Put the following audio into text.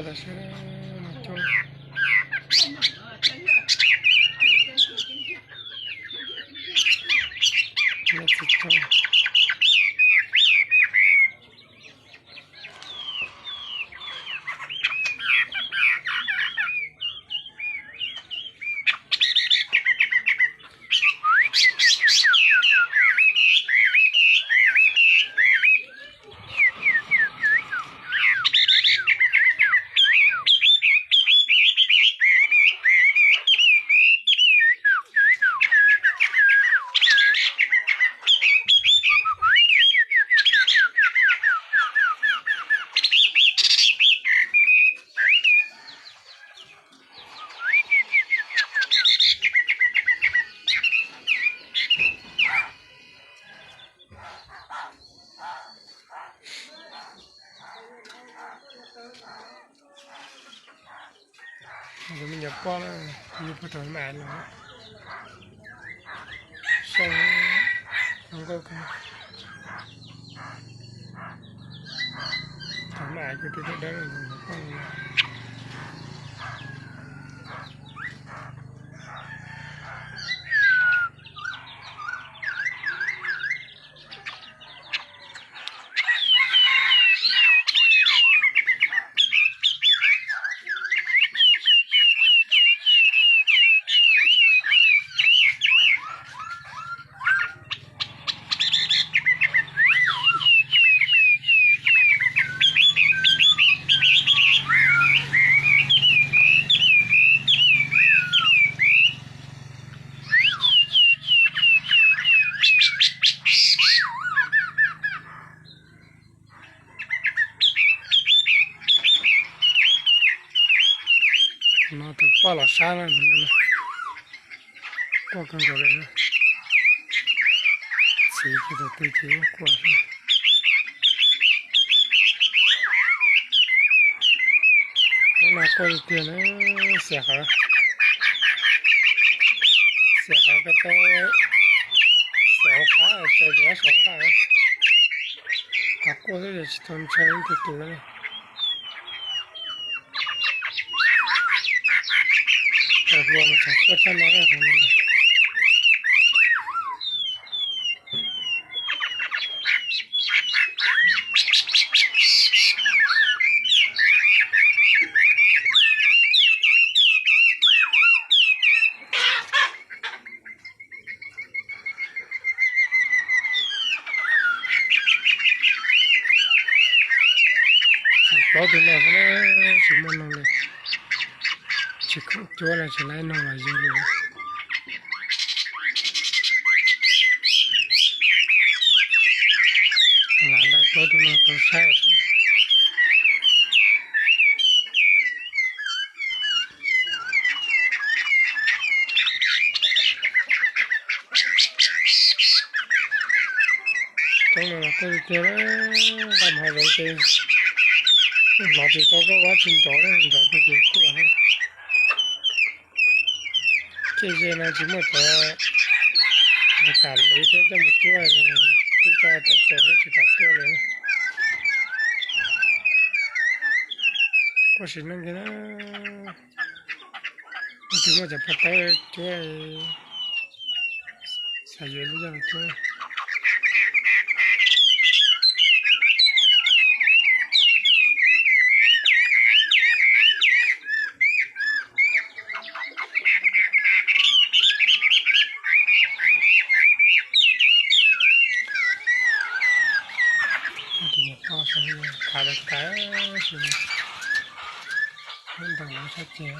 Sawv daws mus cuab. Nyob tsis tau. Tus me nyuam poj na, yug puag tom mam los, zoo nkauj kawg. Tom mam yug pem dawb dawb. No tus poj los sab na, quaj kawg nkaus li. Txiv tus twg ces quaj. Roob no quaj tiag tiag na, xiam qhov, xiam qhov ko taw, xiam hauv qab tsaws rau saum nqaj. Qhov quaj xwb tsis tau ntshai tus tus li. Thaum hluas mas tseem quaj tshaj no. Plaub tug no xwb na, tsis muaj noog li, tsis khoom cuab li, tsis laib noog los yug li. Lam ntaj plaub tug no tau saib thiab. Roob no los quaj tiag tiag, nqaj mus hav zoov ces hnov tsis tau, koj ua tsis nrov, nrov tiag ces quaj. Txij ze no tsis muaj cov kam liv thiab coj mus cuab, twb coj tau cov thiab tsis kam cuab li. Quaj sim neej kiag na. Twb muaj cov paj tawb cuab, xav yuav lub coj los cuab. Tus niam pog saib khav tas tas, lub ntees lawv sab ceg.